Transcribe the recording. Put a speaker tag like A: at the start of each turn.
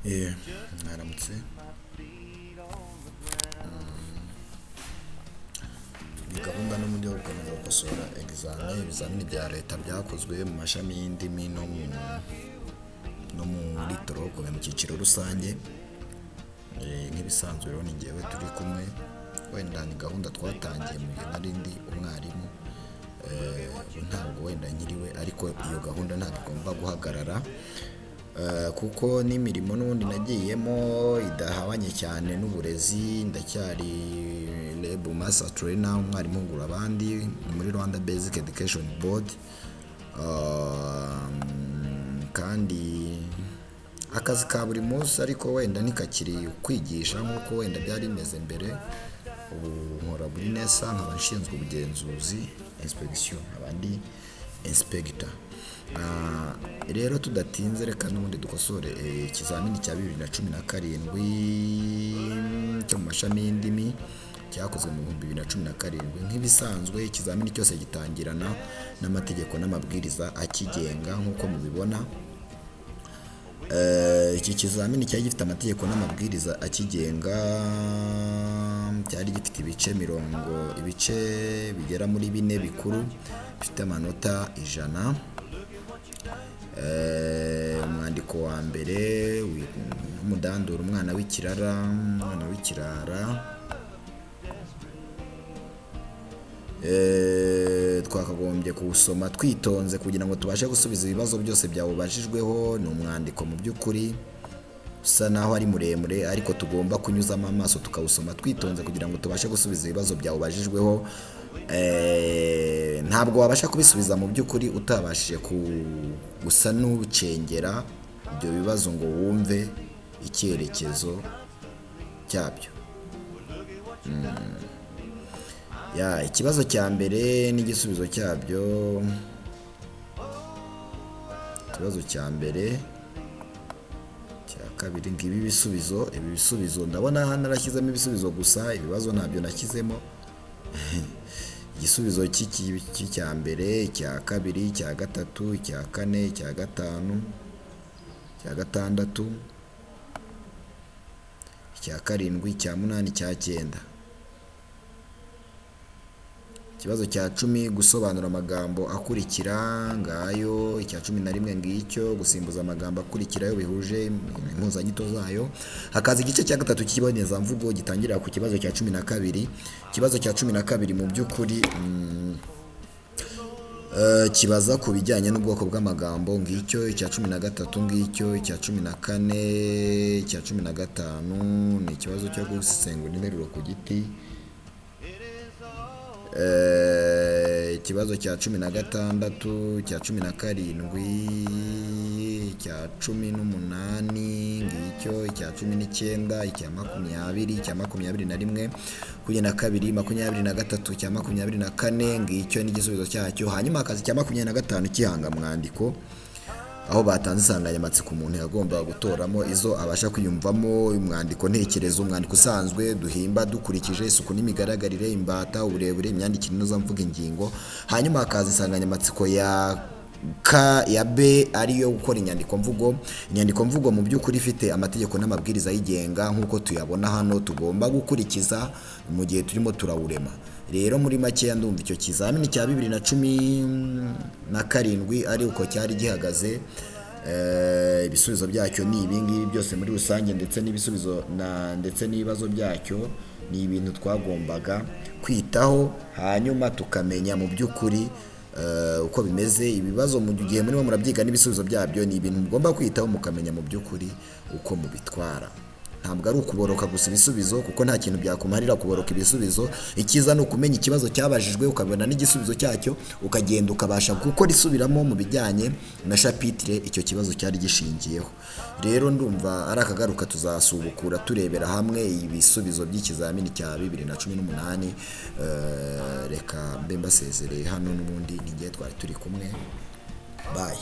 A: Mwaramutse. Ni gahunda n'ubundi yo gukomeza gukosora examen, ibizamini bya leta byakozwe mu mashami y'indimi no muri tronc mu cyiciro rusange. Nk'ibisanzwe rero ni njyewe turi kumwe, wenda ni gahunda twatangiye mu gihe nari ndi umwarimu, ubu ntabwo wenda nkiriwe ariko iyo gahunda ntabwo igomba guhagarara, kuko n'imirimo n'ubundi nagiyemo idahabanye cyane n'uburezi, ndacyari REB Master Trainer, umwarimu uhugura abandi muri Rwanda Basic Education Board, kandi akazi ka buri munsi ariko wenda ntikakiri kwigisha nk'uko wenda byari bimeze mbere, ubu nkora muri NESA nkaba nshinzwe ubugenzuzi inspection, nkaba ndi inspector. Rero tudatinze reka n'ubundi dukosore ikizamini cya 2017 cyo mu mashami y'indimi cyakozwe mu 2017. Nk'ibisanzwe ikizamini cyose gitangirana n'amategeko n'amabwiriza akigenga nk'uko mubibona. Iki kizamini cyari gifite amategeko n'amabwiriza akigenga, cyari gifite ibice mirongo, ibice bigera muri bine bikuru, bifite amanota 100. Umwandiko wa mbere w'umudandura umwana w'ikirara, umwana w'ikirara. Twakagombye kuwusoma twitonze kugira ngo tubashe gusubiza ibibazo byose byawubajijweho. Ni umwandiko mu by'ukuri usa naho ari muremure ariko tugomba kunyuzamo amaso tukawusoma twitonze kugira ngo tubashe gusubiza ibibazo byawubajijweho. Ntabwo wabasha kubisubiza mu by'ukuri utabashije gusa n'ucengera ibyo bibazo ngo wumve icyerekezo cyabyo. Ikibazo cya mbere n'igisubizo cyabyo. Ikibazo cya mbere, cya kabiri, ngibi ibisubizo. Ibi bisubizo ndabona hano narashyizemo ibisubizo gusa, ibibazo ntabyo nashyizemo. Igisubizo cy'icya mbere, icya kabiri, icya gatatu, icya kane, icya gatanu, icya gatandatu, icya karindwi, icya munani, icya cyenda. Ikibazo cya 10 gusobanura amagambo akurikira ngayo, icya 11 ngicyo gusimbuza amagambo akurikira yo bihuje impuzanyito zayo. Hakaza igice cya gatatu cy'ikibonezamvugo gitangirira ku kibazo cya 12. Ikibazo cya 12 mu by'ukuri kibaza ku bijyanye n'ubwoko bw'amagambo ngicyo, icya 13 ngicyo, icya 14, icya 15 ni ikibazo cyo gusesengura interuro ku giti. Ikibazo cya 16, icya 17, icya 18 ngicyo, icya 19, icya 20, icya 21, 22, 23, icya 24 ngicyo n'igisubizo cyacyo. Hanyuma hakaza icya 25 cy'ihangamwandiko, aho batanze insanganyamatsiko umuntu yagombaga gutoramo izo abasha kwiyumvamo, umwandiko ntekerezo, umwandiko usanzwe duhimba dukurikije isuku n'imigaragarire, imbata, uburebure, imyandikire inozamvugo, ingingo. Hanyuma hakaza insanganyamatsiko ya K ya B ariyo gukora inyandiko mvugo. Inyandiko mvugo mu by'ukuri ifite amategeko n'amabwiriza ayigenga nk'uko tuyabona hano, tugomba gukurikiza mu gihe turimo turawurema. Rero muri makeya ndumva icyo kizamini cya 2017 ari uko cyari gihagaze. Ibisubizo byacyo ni ibi ngibi byose muri rusange, ndetse n'ibisubizo ndetse n'ibibazo byacyo ni ibintu twagombaga kwitaho, hanyuma tukamenya mu by'ukuri uko bimeze. Ibibazo mu gihe murimo murabyiga n'ibisubizo byabyo ni ibintu mugomba kwitaho mukamenya mu by'ukuri uko mubitwara. Ntabwo ari ukuboroka gusa ibisubizo, kuko nta kintu byakumarira kuboroka ibisubizo. Icyiza ni ukumenya ikibazo cyabajijwe ukabona n'igisubizo cyacyo, ukagenda ukabasha gukora isubiramo mu bijyanye na chapitre icyo kibazo cyari gishingiyeho. Rero ndumva ari akagaruka, tuzasubukura turebera hamwe ibisubizo by'ikizamini cya 2018. Reka mbe mbasezereye hano, n'ubundi ni njye twari turi kumwe. Bye.